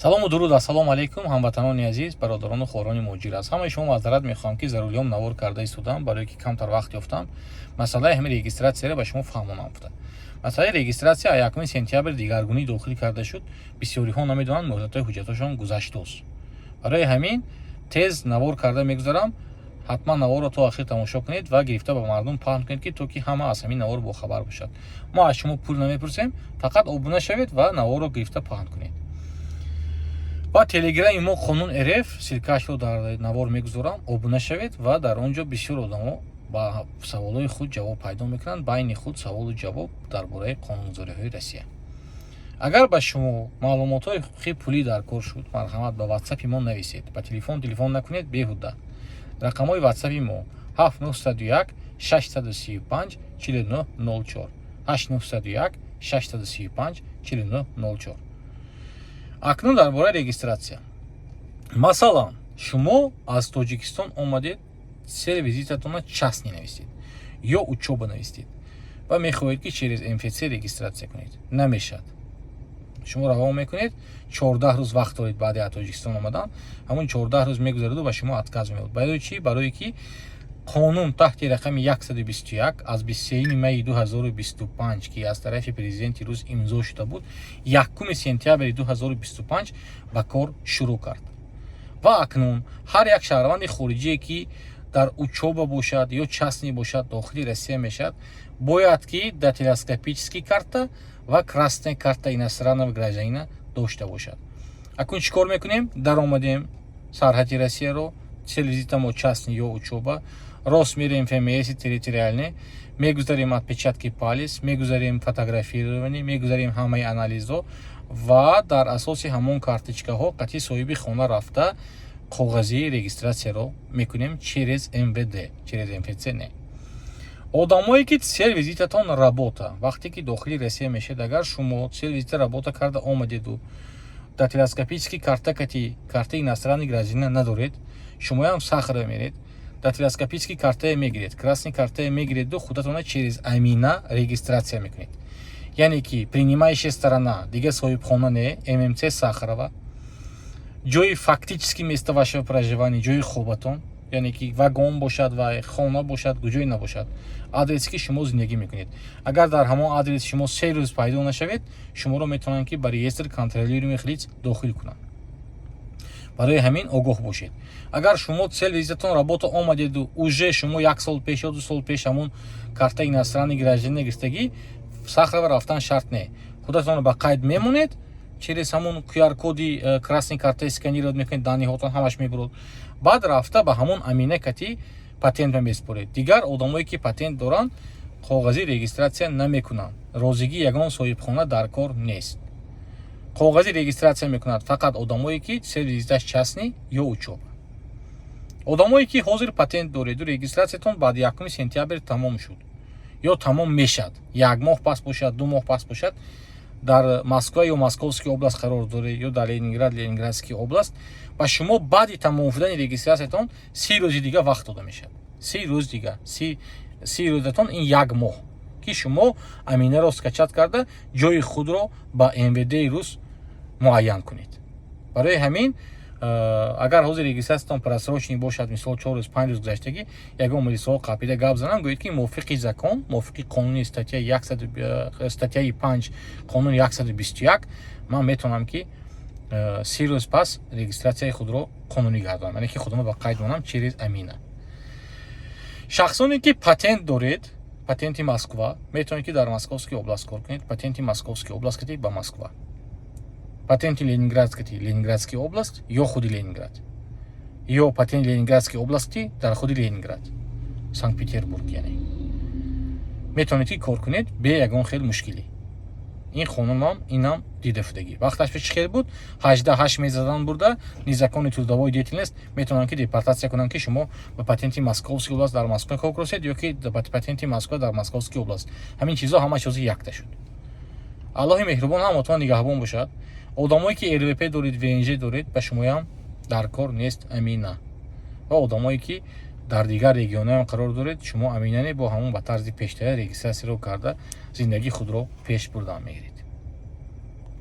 Салому дуруд, ассалому алайкум, ҳамватанони азиз, бародарону хоҳарони муҳоҷир. Аз ҳамаи шумо маъзарат мехоҳам, ки зарурӣ навор карда истодам, барое ки камтар вақт ёфтам, масъалаи ҳамин регистрацияро ба шумо фаҳмонам гуфта. Масъалаи регистрация 1 сентябр дигаргунӣ дохил карда шуд. Бисёриҳо намедонанд, муҳлатҳои ҳуҷҷатҳошон гузаштааст. Барои ҳамин тез навор карда мегузарам. Ҳатман наворро то ахир тамошо кунед ва гирифта ба мардум паҳн кунед, ки то ки ҳама аз ҳамин навор бохабар бошад. Мо аз шумо пул намепурсем, фақат обуна шавед ва наворро гирифта паҳн кунед. Ва Телеграми мо Қонун РФ, ссылкаашро дар навор мегузорам, обуна шавед ва дар он ҷо бисёр одамо ба саволҳои худ ҷавоб пайдо мекунанд, байни худ саволу ҷавоб дар бораи қонунгузориҳои Россия. Агар ба шумо маълумотҳои ҳуқуқии пулӣ дар кор шуд, марҳамат, ба Ватсапи мо нависед. Ба телефон накунед беҳуда. Рақамҳои Ватсапи мо: 7901 635 49 04, 8901 635 49 04. Акнун дар бораи регистрация. Масалан, шумо аз Тоҷикистон омадед, цель визитатона частный нависед ё учёба нависед ва мехоҳед, ки через МФЦ регистрация кунед. Намешавад. Шумо равон мекунед, 14 рӯз вақт доред баъди аз Тоҷикистон омадан. Ҳамон 14 рӯз мегузараду ба шумо отказ меёбад. Барои чӣ? Барое ки қонун таҳти рақами 121 аз 23 майи 2025, ки аз тарафи президенти рус имзо шуда буд, 1 сентябри 2025 ба кор шурӯъ кард. Ва акнун ҳар як шаҳрванди хориҷие, ки дар учёба бошад ё частный бошад, дохили Россия мешавад, бояд ки дактилоскопический карта ва красная карта иностранного гражданина дошта бошад. Акнун чӣ кор мекунем? Даромадем сарҳади Россияро, цель визита мо частный ё учёба, рост мерем ФМС территориальный, мегузарем отпечатки палец, мегузарем фотографирование, мегузарем ҳамаи анализҳо ва дар асоси ҳамон карточкаҳо қатъи соҳиби хона рафта, коғазии регистрацияро мекунем через МВД, через МФЦ не. Одамое ки цель визитатон работа, вақте ки дохили Россия мешавед, агар шумо цель визита работа карда омадеду дактилоскопический карта кати картаи иностранный гражданина надоред, шумоям Сахарово меред, дактилоскопический картае мегиред, красный картае мегиреду худатона через Амина регистрация мекунед. Яъне ки принимающая сторона дига соҳибхона не, ММЦ Сахарова, ҷои фактически место вашего проживания, ҷои хобатон, яъне ки вагон бошад ва хона бошад, куҷое набошад, адресе ки шумо зиндагӣ мекунед. Агар дар ҳамон адрес шумо 3 рӯз пайдо нашавед, шуморо метавонанд, ки ба реестр контролируемых лиц дохил кунанд. Барои ҳамин огоҳ бошед. Агар шумо цель визитатон работа омадеду уже шумо як сол пеш ё 2 сол пеш ҳамон картаи иностранный гражданина гирифтагӣ, Сахарова рафтан шарт не. Худатонро ба қайд мемонед, через ҳамон QR-коди красный картаи сканировать мекунед, данныеҳотон ҳамаш мебурод. Баъд рафта ба ҳамон Амина кати патент месупоред. Дигар одамое ки патент доранд, коғазӣ регистрация намекунанд. Розигии ягон соҳибхона дар кор нест. Коғазӣ регистрация мекунад фақат одамое ки цель визиташ частный ё учёба. Одамое ки ҳозир патент дореду регистрациятон баъди 1 сентябр тамом шуд ё тамом мешавад, як моҳ пас бошад, 2 моҳ пас бошад, дар Москва ё Московский область қарор доред ё дар Ленинград, Ленинградский область, ба шумо баъди тамом шудани регистрациятон 30 рӯзи дига вақт дода мешавад. 30 рӯз дига, 30 рӯзатон ин як моҳ, ки шумо Аминаро скачать карда, ҷои худро ба МВДи рус муайян кунед. Барои ҳамин агар ҳозир регистрациятон просроченный бошад, мисол, 4 рӯз, 5 рӯз гузаштагӣ, ягон милисаҳо қапида гап зананд, гӯед, ки мувофиқи закон, мувофиқи қонуни статьяи 5 қонуни 121 ман метавонам, ки 30 рӯз пас регистрацияи худро қонунӣ гардонам, яъне ки худро ба қайд монам через Амина. Шахсоне ки патент доред, патенти Москва, метавонед, ки дар Московский область кор кунед. Патенти Московский область кати ба Москва, патенти Ленинград кати Ленинградский область ё худи Ленинград, ё патенти Ленинградский области дар худи Ленинград, Санкт Петербург, яъне метавонед, ки кор кунед бе ягон хел мушкилӣ. Ин қонунам инам дида шудагӣ. Вақташ чӣ хел буд? 18 8 мезадан бурда, незаконный трудовой деятельность, метавонанд, ки депортация кунанд, ки шумо ба патенти Московский область дар Москва кор курсед ё ки ба патенти Москва дар Московский область. Ҳамин чизо ҳамаш ҳозир якта шуд. Аллоҳи меҳрубон ҳамотон нигаҳбон бошад. Одамое ки РВП доред, ВНЖ доред, ба шумоям дар кор нест Амина. Ва одамое ки дар дигар регионаам қарор доред, шумо Аминане, бо ҳамон ба тарзи пештара регистрацияро карда, зиндагии худро пеш бурдан мегиред.